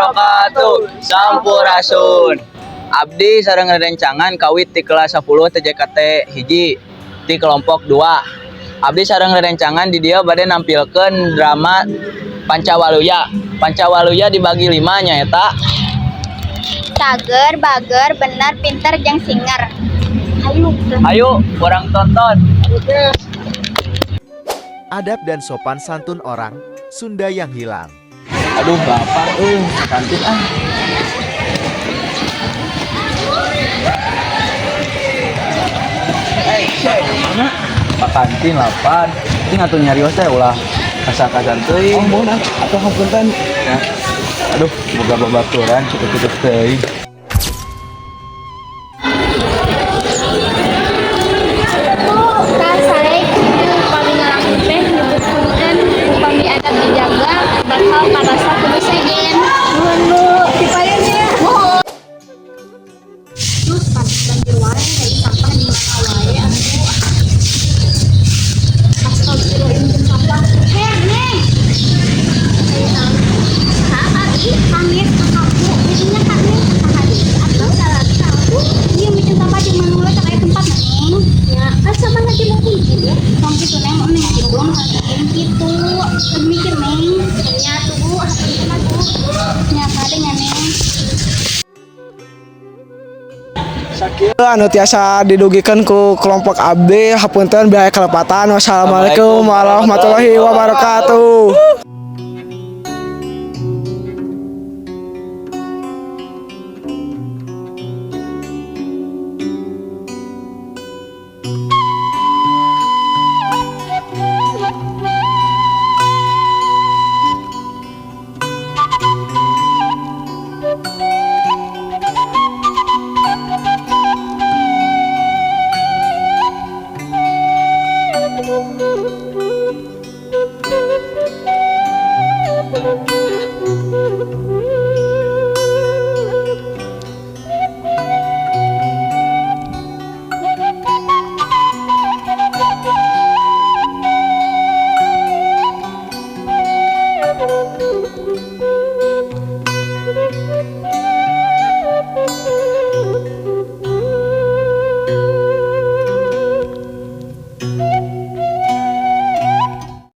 Wabarakatuh. Sampurasun. Abdi sareng rerencangan kawit ti kelas 10 TJKT hiji ti kelompok 2. Abdi sareng rerencangan di dieu bade nampilkeun drama Pancawaluya. Pancawaluya dibagi lima, nyaeta Cager, bager, bener, pinter, jeung singer. Ayo. Ayo urang tonton. Adab dan sopan santun orang Sunda yang hilang. Aduh, lapar euy, kantin ah. Eh, cek, mana? Pak kantin lapar. Ini atuh nyarios teh ulah kasar-kasar teuing. Oh, mun atuh, hapunten. Ya. Aduh, boga babaturan cukup-cukup teuing. Tah, sare kitu upami ngalamun teh nyebut punten, upami adab dijaga bakal karasa kudu sejen. Nuhun, Bu. Dipayun ya. Nuhun. Terus banjir wae, kayak sampah di mana wae atuh. Astagfirullah, ini sampah. Heh, Neng. Saat ih pamit ka kamu, jadinya kan Neng saha deui atuh salaki aku. Ieu bikin sampah di mana we, aya tempat, Neng. Ya, kan sama lagi mau hiji ya. Tong kitu, Neng, mau Neng belum bikin kitu. Lagi mikir, Neng. Nya tuh, Bu, hapunten mah, Bu. Nya kade nya, Neng. Sakieu anu tiasa didugikeun ku kelompok abdi, hapunten bilih kalepatan. Wassalamualaikum warahmatullahi wabarakatuh.